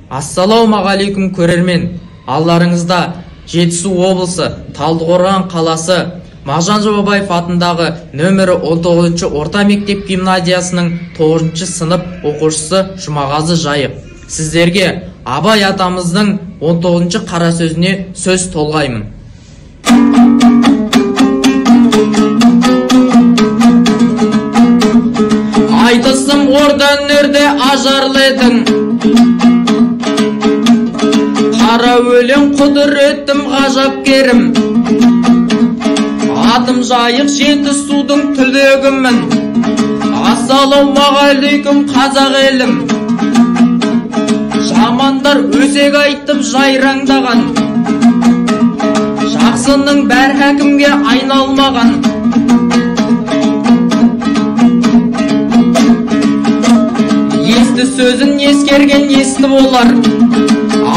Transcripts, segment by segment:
Ассалаумағалейкум көрермен. Алдарыңызда Жетісу облысы Талдықорған қаласы Мағжан Жұмабаев атындағы нөмірі 19 орта мектеп гимназиясының 9 сынып оқушысы Жұмағазы Жайық. Сіздерге Абай атамыздың 19 қара сөзіне сөз толғаймын. Айтысым орда өнерде ажарлы едің, қара өлең құдіретім ғажап керім. Атым Жайық, Жетісудың түлегімін. Ассалаумағалейкум қазақ елім. Жамандар өсек айтып жайраңдаған, жақсының бәрі хакімге айналмаған. Есті сөзін ескерген есті болар,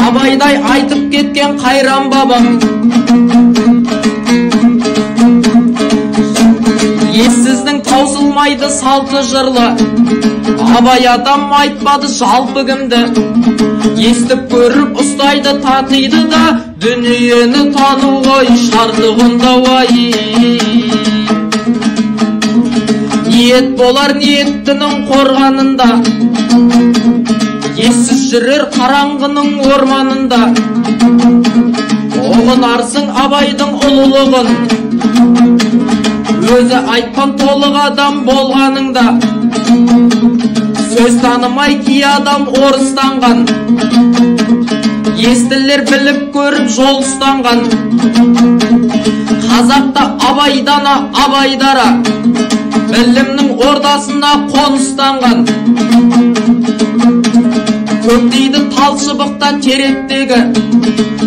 Абайдай айтып кеткен қайран бабам. Ессіздің таусылмайды салты жырлы, Абай атам айтпады жалпы кімді. Естіп көріп ұстайды татиды да, дүниені тану ғой шарты құндауай. Ниет болар ниеттінің қорғанында, ессіз жүрер қараңғының орманында. Ұғынарсың Абайдың ұлылығын, өзі айтқан толық адам болғаныңда. Сөз танымай кей адам орыстанған, естілер біліп көріп жол ұстанған. Қазақта Абай дана, Абай дара, білімнің ордасына қоныстанған. Көктейді тал шыбықта теректегі,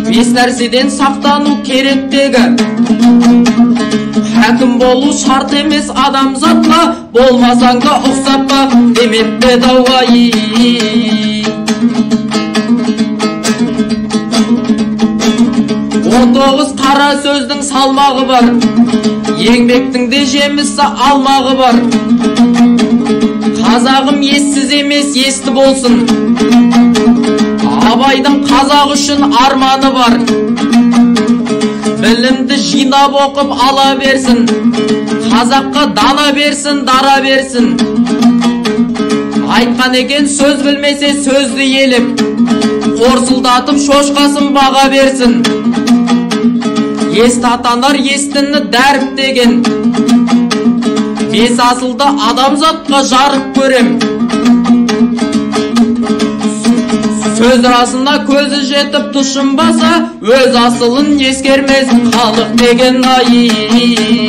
бес нәрседен сақтану керектегі. Хакім болу шарт емес адамзатқа, болмасаң да ұқсап ба демеппе дауға. Он тоғыз қара сөздің салмағы бар, еңбектің де жемісі алмағы бар. Қазағым ессіз емес есті болсын, Абайдың қазақ үшін арманы бар. Білімді жинап оқып ала берсін, қазаққа дана берсін, дара берсін. Айтқан екен сөз білмесе сөзді елеп, қорсылдатып шошқасын баға берсін. Есті атанар естіні дәріптеген, бес асылды адамзатқа жарық көрем. Сөз расына көзі жетіп тұшынбаса, өз асылын ескермес халық деген ай.